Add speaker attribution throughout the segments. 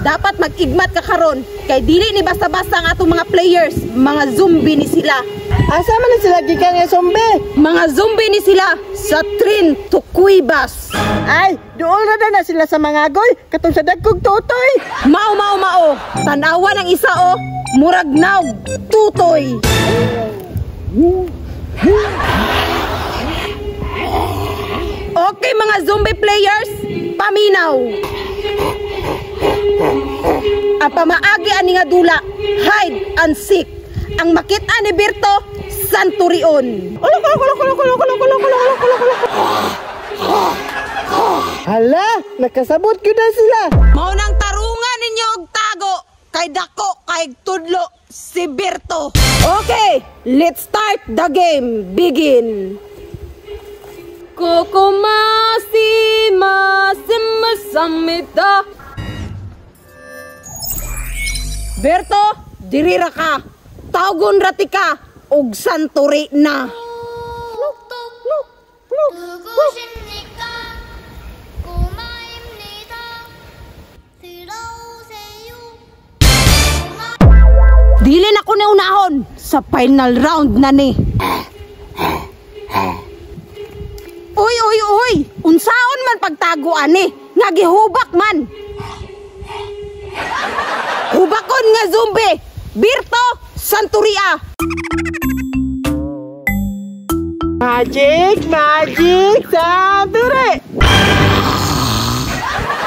Speaker 1: Dapat mag-igmat ka karon kay dili ni basta-basta ang atong mga players, mga zombie ni sila.
Speaker 2: Asa man na sila gikan nga zombie?
Speaker 1: Mga zombie ni sila sa Trin to Cuevas.
Speaker 2: Ay, duol ra na sila sa mga agoy, katong sa dagkog tutoy.
Speaker 1: Mao mao mao, tanawa ng isa o, murag naog, tutoy. Okay mga zombie players, paminaw. Ang pamaagi ani nga dula, hide and seek. Ang makita ni Berto, Santurion.
Speaker 2: Hala, nakasabot gyud na sila.
Speaker 1: Mao nang tarungan ninyo og tago kay dako kay tudlo si Berto. Okay, let's start the game. Begin. Kokomasi masimasamita. Berto, diri ra ka. Tawgon ra ti ka og santuri na.
Speaker 3: 누구십니까? 꼬마입니다. 들어오세요.
Speaker 1: Dili na ko ni unahon sa final round na ni. Uy, uy, uy! Unsaon man pagtago ani? Nga gihubak man. Hubakon nga zombie. Berto, Santuria.
Speaker 2: Magic, magic, santuri.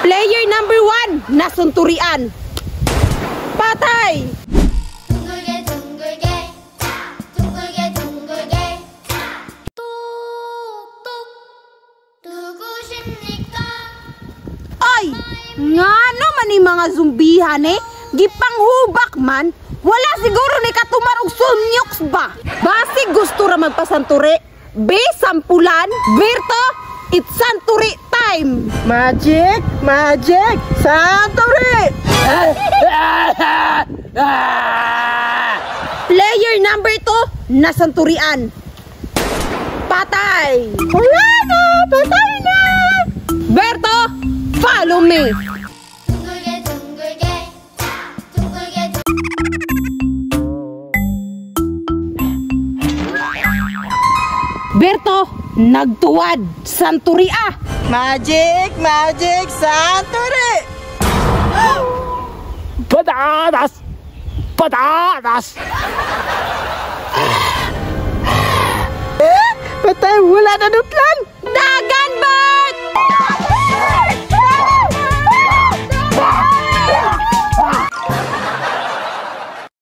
Speaker 1: Player number 1, nasunturian. Patay!
Speaker 3: 둥글게 둥글게 둥글게 둥글게 똑똑 누구십니까?
Speaker 1: Ay! Ngano man ni mga zumbihan eh? Gipanghubak man? Wala siguro ni katumar og sunyuks ba? Basig gusto ra magpasanturi. B, sampulan. Berto, it's santuri time!
Speaker 2: Magic, magic, santuri.
Speaker 1: Player number 2, nasanturian. Patay!
Speaker 2: Wala na, patay na.
Speaker 1: Berto, follow me!
Speaker 3: 둥글게 둥글게 둥글게
Speaker 1: Berto, nagtuwad, santuria.
Speaker 2: Magic, magic, santuri.
Speaker 4: Patatas! Patatas!
Speaker 2: Eh, patay, wala na dutlan.